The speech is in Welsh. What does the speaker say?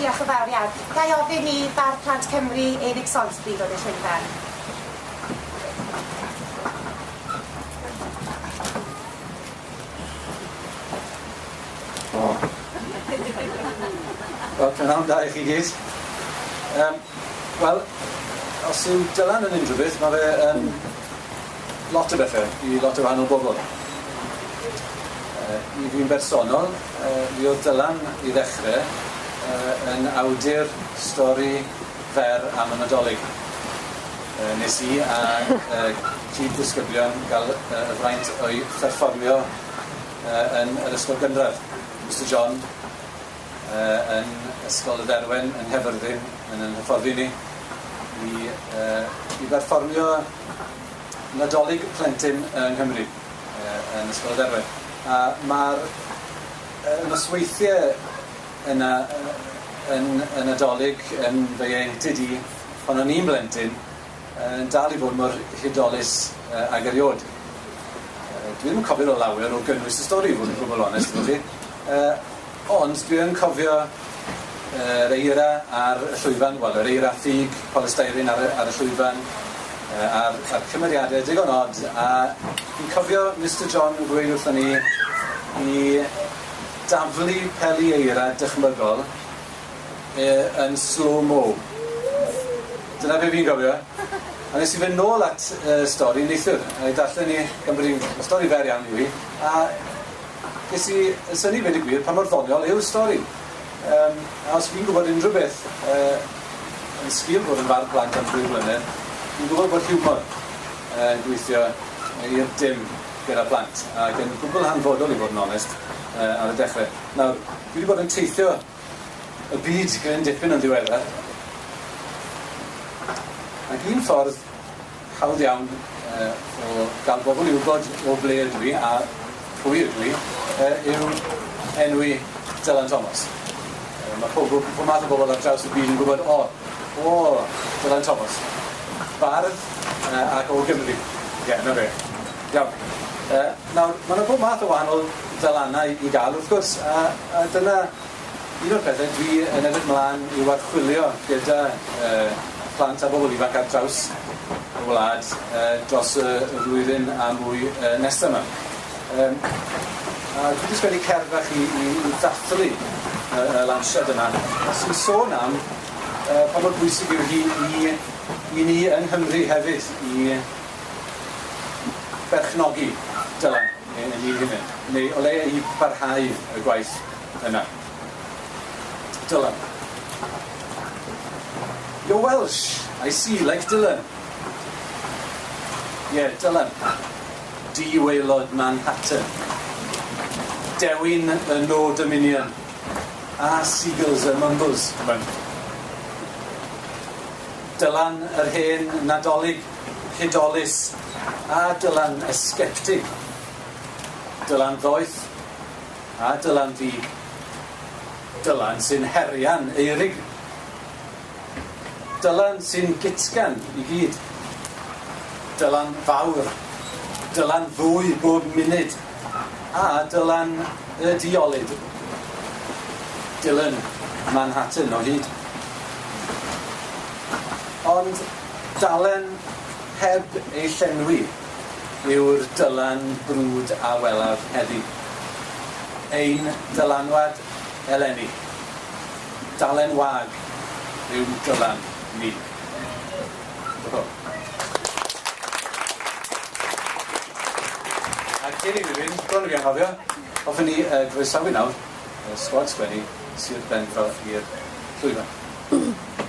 Diolch yn fawr iawn. Ga i ofyn i Bardd Plant Cymru, Eirig Salisbury, ddod i'r llwyfan. O. Wel, prynhawn da i chi gyd. Um, Wel, os yw Dylan yn unrhyw beth, mae fe yn lot o bethau i lot o wahanol bobl. I fi'n bersonol, mi oedd Dylan i ddechrau yn awdur stori fer am y Nadolig. Nes i a cyd-ddisgyblion gael y fraint o'i pherfformio yn yr ysgol gynradd. Mister John yn Ysgol y Dderwen yng Nghaerfyrddin yn yn hyfforddi ni i i berfformio Nadolig Plentyn yng Nghymru yn Ysgol y Dderwen. A ma'r nosweithiau yna yn y Nadolig yn fy ieuenctid i pan o'n i'n blentyn yn dal i fod mor hudolus ag eriod. Dwi ddim yn cofio o lawer o gynnwys y stori i fod yn gwbl onest efo chi. Ond dwi yn cofio yr eira ar y llwyfan, wel yr eira ffug polystyrene ar y ar y llwyfan, a'r a'r cymeriade digon od, a fi'n cofio Mister John yn gweud wrthon ni i daflu peli eira dychmygol yn slow-mo. Dyna be fi'n gofio. A nes i fynd nôl at y stori neithiwr, a i darllen i, gan bod hi'n stori fer iawn yw hi, a ges i yn synnu gweud y gwir pa mor ddoniol yw'r stori. A os fi'n gwybod unrhyw beth yn sgil bod yn fardd plant am 3 mlynedd, fi'n gwybod bod hiwmor yn gweithio i'r dim gyda plant, ac yn gwbl hanfodol i fod yn onest ar y dechrau. Nawr, dwi wedi bod yn teithio y byd gryn dipyn yn ddiweddar, ac un ffordd hawdd iawn o gael bobl i wybod o ble ydw i a pwy ydw i yw enwi Dylan Thomas. Mae pob, pob math o bobl ar draws y byd yn gwybod, o, o, Dylan Thomas. Bardd ac o Gymru. Ie, yeah, 'na fe. Iawn. Nawr, mae yna bob math o wahanol Dylanau i gael, wrth gwrs, a dyna un o'r pethau dwi yn edrych mlaen i'w archwilio gyda plant a bobl ifanc ar draws y wlad dros y flwyddyn a mwy nesaf yma. A dwi wedi sgwennu cerdd fach i ddathlu y lansiad yma, sy'n sôn am pa mor bwysig yw hi i ni yng Nghymru hefyd i berchnogi Dylan yn ni'n hunain, neu o leia i barhau y gwaith yna. Dylan. You're Welsh, I see, like Dylan. Yeah, Dylan. Di-waelod Manhattan. Dewin y No Dominion. A Seagulls y Mumbles. Dylan yr hen Nadolig hudolus a Dylan y sceptig. Dylan ddoeth a Dylan ddu. Dylan sy'n herian Eurig. Dylan sy'n gutgan i gyd. Dylan fawr. Dylan fwy bob munud. A Dylan y diolyd. Dylan Manhattan o hyd. Ond dalen heb ei llenwi yw'r Dylan brwd a welaf heddi. Ein dylanwad eleni. Dalen wag yw Dylan ni. A cyn i fi fynd, bron i fi anghofio, hoffwn i groesawu nawr y sgwad sgwennu Sir Benfro i'r llwyfan.